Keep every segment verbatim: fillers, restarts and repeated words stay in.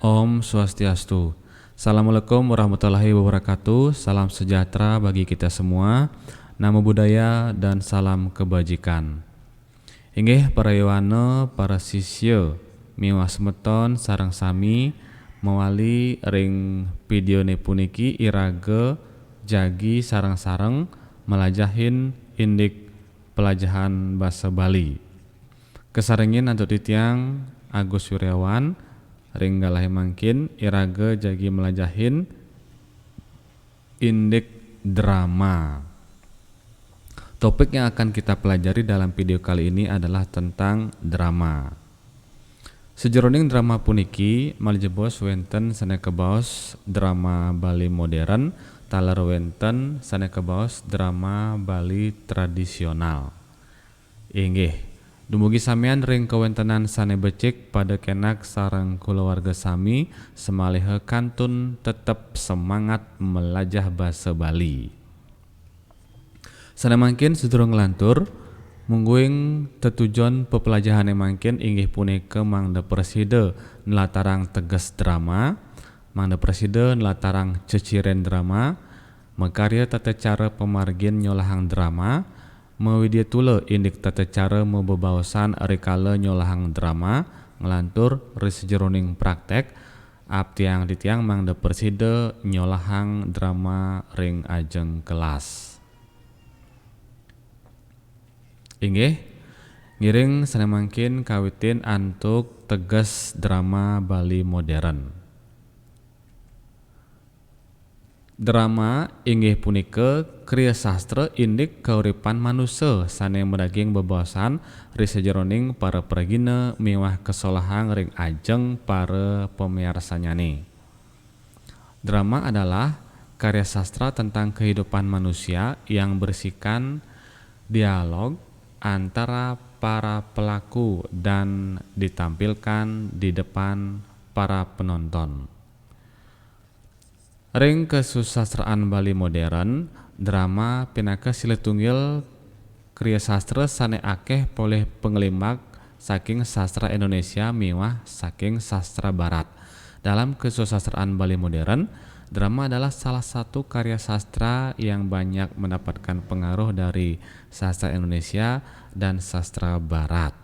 Om Swastiastu. Assalamualaikum warahmatullahi wabarakatuh. Salam sejahtera bagi kita semua. Namo Buddhaya dan salam kebajikan. Inggih para yowana, para sisya miwah semeton sareng sami, mawali ring videone puniki iraga jagi sareng-sareng mlajahin indik pelajahan basa Bali. Kasarengin antuk titiang Agus Wiryawan ring galahé mangkin iraga jagi mlajahin indik drama. Topik yang akan kita pelajari dalam video kali ini adalah tentang drama. Sajeroning drama puniki malih jebos wénten sané kabaos drama Bali modern, taler wénten sané kabaos drama Bali tradisional. Inggih, dumugi samian ring kawéntenan sané becik pada kénak sareng kulawarga sami, samaliha kantun tetep semangat melajah basa Bali. Sané mangkin sadurung nglantur, mungguing tetujon pepelajahané mangkin inggih punika mangda prasida nlatarang teges drama, mangda prasida nlatarang ceciren drama, makarya tata cara pamargin nyolahang drama, mawidyatula indik tata cara mabebaosan rikala nyolahang drama, nglantur ri sajeroning praktek, aptiang titiang mangda prasida nyolahang drama ring ajeng kelas. Inggih, ngiring sané mangkin kawitin antuk teges drama Bali modern. Drama inggih punika kriya sastra indik kauripan manusa sané madaging bebaosan ri sajeroning para pragina miwah kasolahang ring ajeng para pamiarsanyané. Drama adalah karya sastra tentang kehidupan manusia yang berisikan dialog antara para pelaku dan ditampilkan di depan para penonton. Ring kasusastraan Bali modern, drama pinaka silih tunggil kriya sastra sané akéh polih panglimbak saking sastra Indonesia miwah saking sastra Barat. Dalam kasusastraan Bali modern, drama adalah salah satu karya sastra yang banyak mendapatkan pengaruh dari sastra Indonesia dan sastra Barat.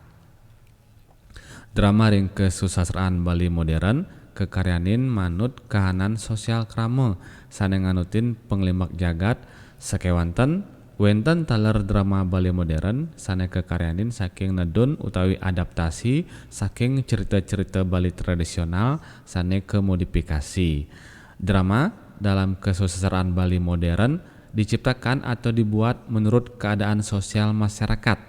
Drama ring kasusastraan Bali modern kakaryanin manut kahanan sosial krama sané nganutin panglimbak jagat, sakéwanten wénten taler drama Bali modern sané kakaryanin saking nedun utawi adaptasi saking cerita-cerita Bali tradisional sané kamodifikasi. Drama dalam kasusastraan Bali modern diciptakan atau dibuat menurut keadaan sosial masyarakat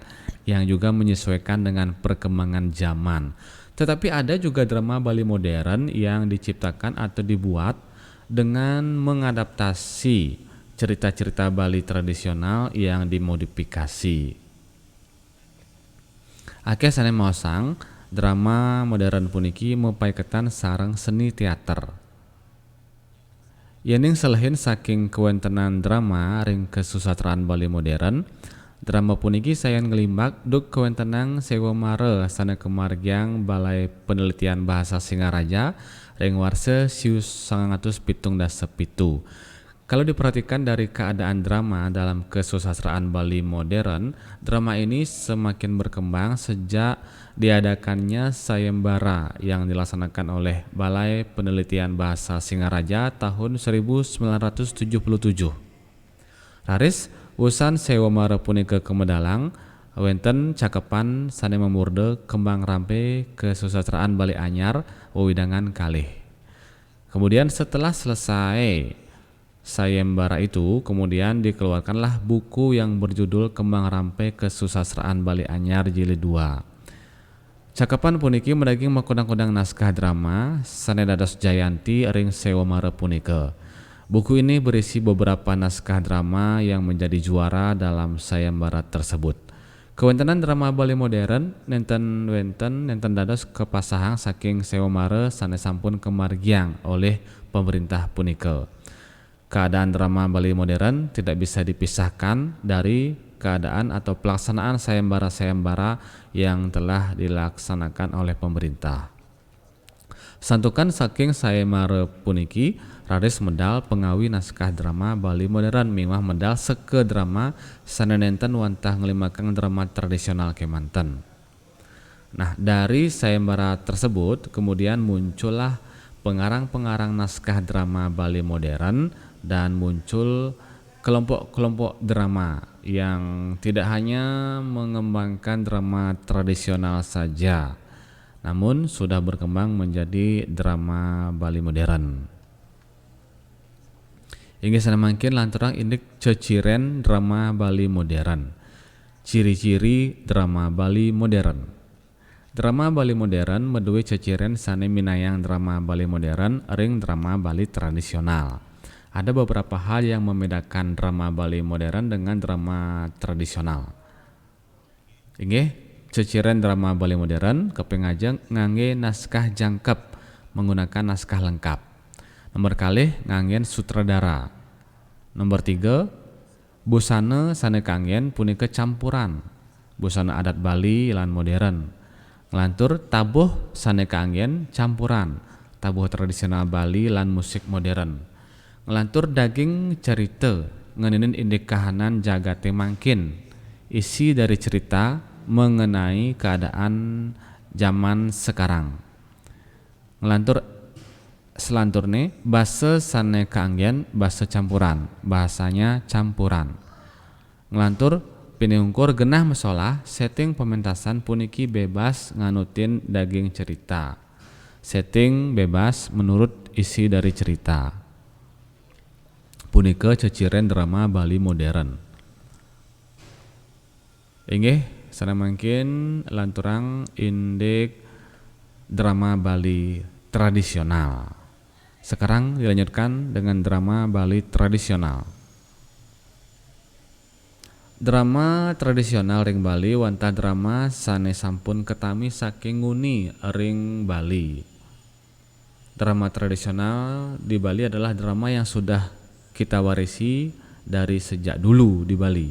yang juga menyesuaikan dengan perkembangan zaman. Tetapi ada juga drama Bali modern yang diciptakan atau dibuat dengan mengadaptasi cerita-cerita Bali tradisional yang dimodifikasi. Akéh sané maosang, drama modern puniki mapaiketan sareng seni teater. Yéning selehin saking kawéntenan drama ring kasusastraan Bali modern, drama puniki sayan nglimbak duk kawéntenan séwamara sané kamargiang Balai Penelitian Bahasa Singaraja ring warsa siu sangang atus pitung dasa pitu. Kalau diperhatikan dari keadaan drama dalam kasusastraan Bali modern, drama ini semakin berkembang sejak diadakannya sayembara yang dilaksanakan oleh Balai Penelitian Bahasa Singaraja tahun seribu sembilan ratus tujuh puluh tujuh. Raris, wusan séwamara punika kamedalang, wénten cakepan sané mamurda Kembang Rampé Kasusastraan Bali Anyar wewidangan kalih. Kemudian setelah selesai sayembara itu, kemudian dikeluarkanlah buku yang berjudul Kembang Rampé Kasusastraan Bali Anyar Jilid dua. Cakepan puniki madaging makudang-kudang naskah drama sané dados jayanti ring séwamara punika. Buku ini berisi beberapa naskah drama yang menjadi juara dalam sayembara tersebut. Kawéntenan drama Bali modern nénten wénten nénten dados kapasahang saking séwamara sané sampun kamargiang olih pamréntah punika. Keadaan drama Bali modern tidak bisa dipisahkan dari keadaan atau pelaksanaan sayembara-sayembara yang telah dilaksanakan oleh pemerintah. Santukan saking sayembara puniki raris medal pangawi naskah drama Bali modern miwah medal seka drama sane nenten wantah nglimbakang drama tradisional kemanten. Nah, dari sayembara tersebut kemudian muncullah pengarang-pengarang naskah drama Bali modern dan muncul kelompok-kelompok drama yang tidak hanya mengembangkan drama tradisional saja, namun sudah berkembang menjadi drama Bali modern. Inggih sane mangkin lanturang indik ceciren drama Bali modern. Ciri-ciri drama Bali modern. Drama Bali modern madue ceciren sane minayang drama Bali modern ring drama Bali tradisional. Ada beberapa hal yang membedakan drama Bali modern dengan drama tradisional. Inggih, ceciren drama Bali modern kaping ajeng ngangge naskah jangkep, menggunakan naskah lengkap. Nomor kalih, nganggen sutradara. Nomor tiga, busana sane kanggen punika campuran, busana adat Bali lan modern. Nglantur tabuh sane kanggen campuran, tabuh tradisional Bali lan musik modern. Nglantur daging cerita ngeninin indik kahanan jagate mangkin, isi dari cerita mengenai keadaan zaman sekarang. Nglantur selanturne, basa sane kaanggen basa campuran, bahasanya campuran. Nglantur pinih ungkur genah masolah, setting pementasan puniki bebas nganutin daging cerita. Setting bebas menurut isi dari cerita. Punika ceciren drama Bali modern. Inggih, sane mangkin lanturang indik drama Bali tradisional. Sekarang dilanjutkan dengan drama Bali tradisional. Drama tradisional ring Bali wantah drama sane sampun katami saking nguni ring Bali. Drama tradisional di Bali adalah drama yang sudah kita warisi dari sejak dulu di Bali.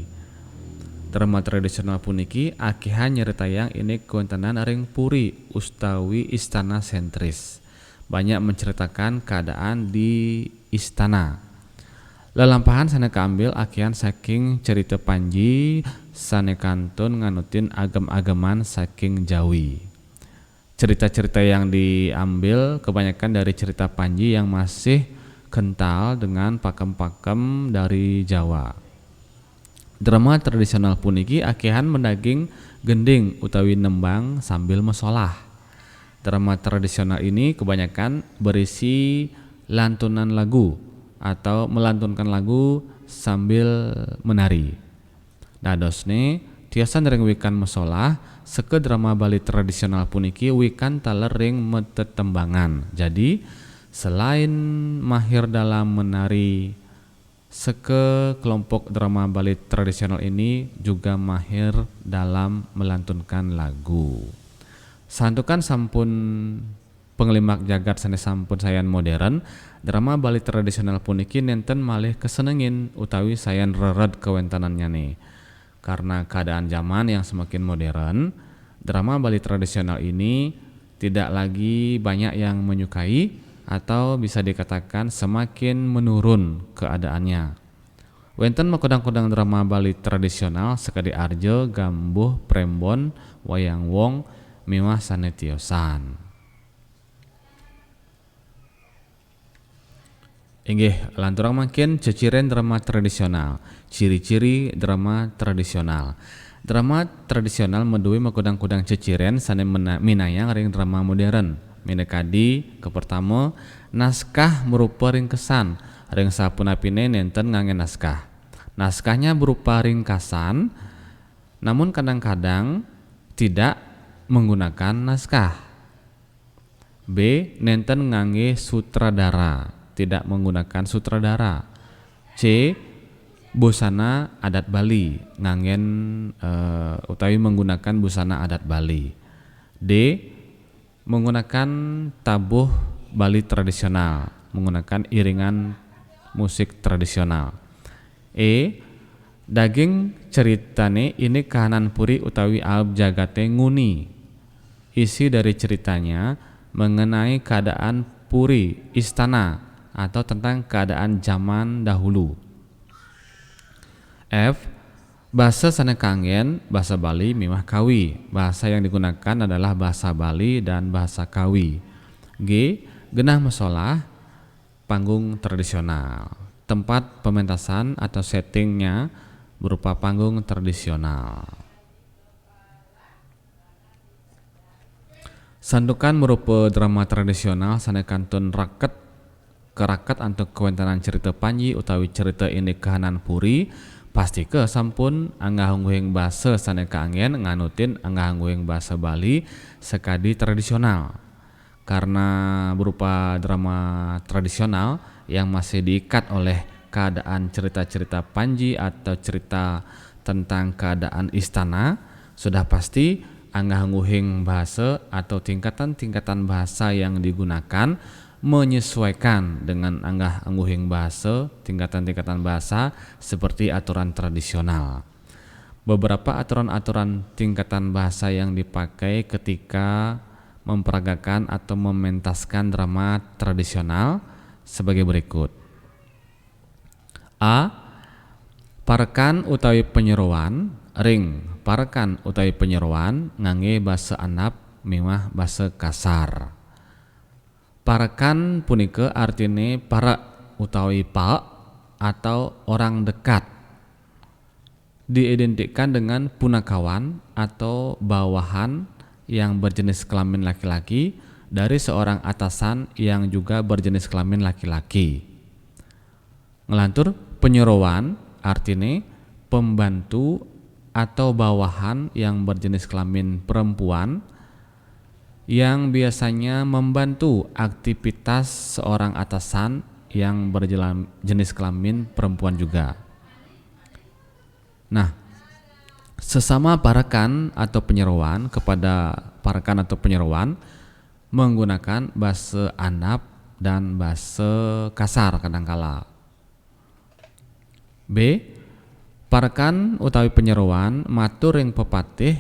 Drama tradisional puniki akehan nyritayang indik kawentenan ring puri ustawi istana sentris. Banyak menceritakan keadaan di istana. Lelampahan sane kaambil akehan saking cerita Panji sane kantun nganutin agem-ageman saking Jawi. Cerita-cerita yang diambil kebanyakan dari cerita Panji yang masih kental dengan pakem-pakem dari Jawa. Drama tradisional puniki akehan madaging gending utawi nembang sambil masolah. Drama tradisional ini kebanyakan berisi lantunan lagu atau melantunkan lagu sambil menari. Dadosne, tiosan ring wikan masolah, seka drama Bali tradisional puniki wikan taler ring matetembangan. Jadi, selain mahir dalam menari, seka kelompok drama Bali tradisional ini juga mahir dalam melantunkan lagu. Santukan sampun panglimbak jagat sane sampun sayan modern, drama Bali tradisional puniki nenten malih kasenengin utawi sayan rered kawentenannyane. Karena keadaan zaman yang semakin modern, drama Bali tradisional ini tidak lagi banyak yang menyukai atau bisa dikatakan semakin menurun keadaannya. Wenten makudang-kudang drama Bali tradisional sakadi Arja, Gambuh, Prembon, Wayang Wong, miwah sane tiosan. Inggih, lanturang mangkin ceciren drama tradisional. Ciri-ciri drama tradisional. Drama tradisional madue makudang-kudang ceciren sane mena-, minayang ring drama modern. Minakadi, kapertama, naskah marupa ringkesan. Ring sapunapine nenten ngangge naskah. Naskahnya berupa ringkasan, namun kadang-kadang tidak menggunakan naskah. B, nenten ngangge sutradara, tidak menggunakan sutradara. C, busana adat Bali, nganggen, eh, utawi menggunakan busana adat Bali. D, menggunakan tabuh Bali tradisional, menggunakan iringan musik tradisional. E, daging ceritane indik kahanan puri utawi aab jagate nguni. Isi dari ceritanya mengenai keadaan puri, istana, atau tentang keadaan zaman dahulu. F. Basa sané kaanggén, basa Bali miwah Kawi. Bahasa yang digunakan adalah bahasa Bali dan bahasa Kawi. G. Genah masolah, panggung tradisional. Tempat pementasan atau settingnya berupa panggung tradisional. Santukan marupa drama tradisional sané kantun raket, karaket antuk kawéntenan cerita Panji utawi cerita indik kahanan puri, pastika sampun anggah-ungguhing basa sané kaanggén nganutin anggah-ungguhing basa Bali sakadi tradisional. Karena berupa drama tradisional yang masih diikat oleh keadaan cerita-cerita Panji atau cerita tentang keadaan istana, sudah pasti anggah-ungguhing bahasa atau tingkatan-tingkatan bahasa yang digunakan menyesuaikan dengan anggah-ungguhing bahasa, tingkatan-tingkatan bahasa seperti aturan tradisional. Beberapa aturan-aturan tingkatan bahasa yang dipakai ketika memperagakan atau mementaskan drama tradisional sebagai berikut. A. Parekan utawi panyeroan, ring parekan utawi panyeroan nganggé basa andap miwah basa kasar. Parekan punika artiné parek utawi paek atau orang dekat. Diidentikan dengan punakawan atau bawahan yang berjenis kelamin laki-laki dari seorang atasan yang juga berjenis kelamin laki-laki. Nglantur, panyeroan artiné pembantu atau bawahan yang berjenis kelamin perempuan yang biasanya membantu aktivitas seorang atasan yang berjenis kelamin perempuan juga. Nah, sesama parekan atau panyeroan kepada parekan atau panyeroan menggunakan basa andap dan basa kasar kadangkala. B. Parekan utawi panyeroan matur ring pepatih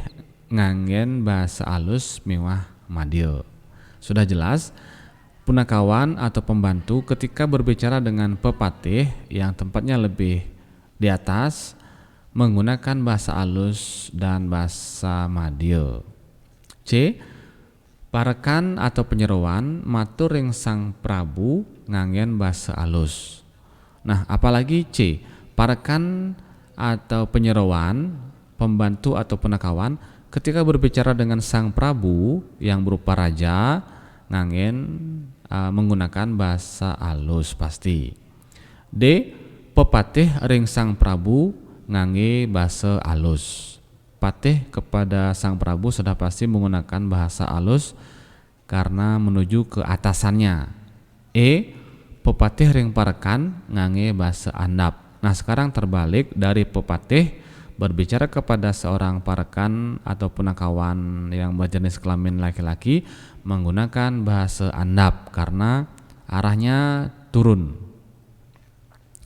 nganggén basa alus miwah madya. Sudah jelas, punakawan atau pembantu ketika berbicara dengan pepatih yang tempatnya lebih di atas menggunakan basa alus dan basa madya. C. Parekan atau panyeroan matur ring Sang Prabu nganggén basa alus. Nah, apalagi C, parekan atau panyeroan, pembantu atau punakawan, ketika berbicara dengan Sang Prabu yang berupa raja, nganggén, eh, menggunakan basa alus pasti. D, pepatih ring Sang Prabu nganggé basa alus. Patih kepada Sang Prabu sudah pasti menggunakan bahasa alus karena menuju ke atasannya. E, pepatih ring parekan nganggé basa andap. Nah, sekarang terbalik dari pepatih berbicara kepada seorang parekan atau punakawan yang berjenis kelamin laki-laki menggunakan bahasa andap karena arahnya turun.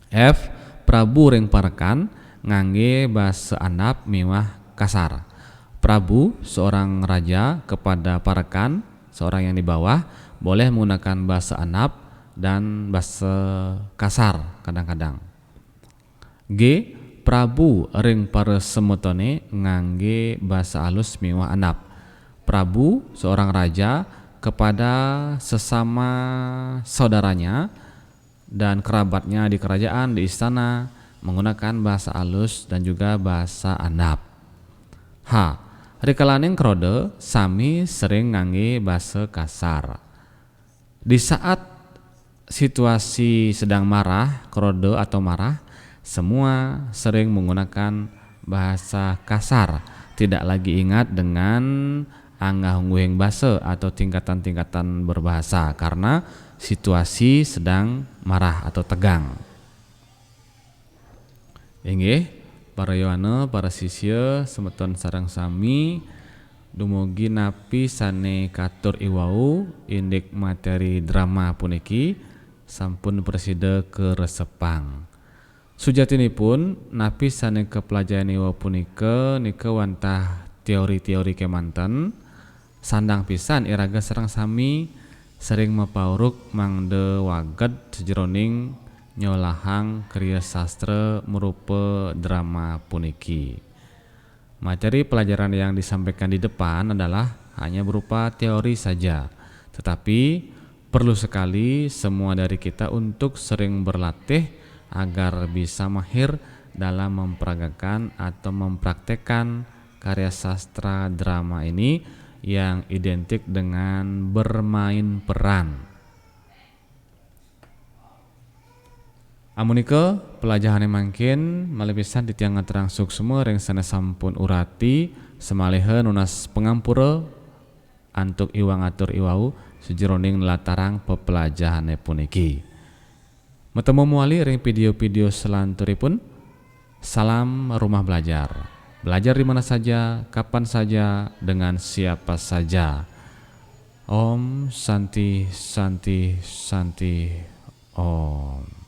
F, Prabu ring parekan nganggé basa andap miwah kasar. Prabu, seorang raja, kepada parekan, seorang yang di bawah, boleh menggunakan basa andap dan basa kasar kadang-kadang. G, Prabu ring para semetoné nganggé basa alus miwah andap. Prabu, seorang raja, kepada sesama saudaranya dan kerabatnya di kerajaan, di istana, menggunakan bahasa alus dan juga bahasa andap. H, rikalaning kroda sami sering nganggé basa kasar. Di saat situasi sedang marah, kroda atau marah, semua sering menggunakan bahasa kasar, tidak lagi ingat dengan anggah-ungguhing basa atau tingkatan-tingkatan berbahasa karena situasi sedang marah atau tegang. Inggih, para yowana, para sisya, semeton sareng sami, dumugi napi sané katur iwau indik materi drama puniki sampun prasida karesepang. Sujatinipun, napi sané kaplajahin iwau punika nika wantah teori-teori kémanten, Sandang pisan iraga sareng sami sering mapauruk mangda waged sajeroning nyolahang kriya sastra marupa drama puniki. Materi pelajaran yang disampaikan di depan adalah hanya berupa teori saja, tetapi perlu sekali semua dari kita untuk sering berlatih agar bisa mahir dalam memperagakan atau mempraktekkan karya sastra drama ini yang identik dengan bermain peran. Amunika pelajahane mangkin malih pisan titiang ngaturang suksma ring sane sampun urati, samaliha nunas pangampura antuk iwang atur iwau sajeroning nlatarang pepelajahane puniki. Matemu mawali ring video-video selanturipun. Salam rumah belajar. Belajar di mana saja, kapan saja, dengan siapa saja. Om Santi, Santi, Santi, Om.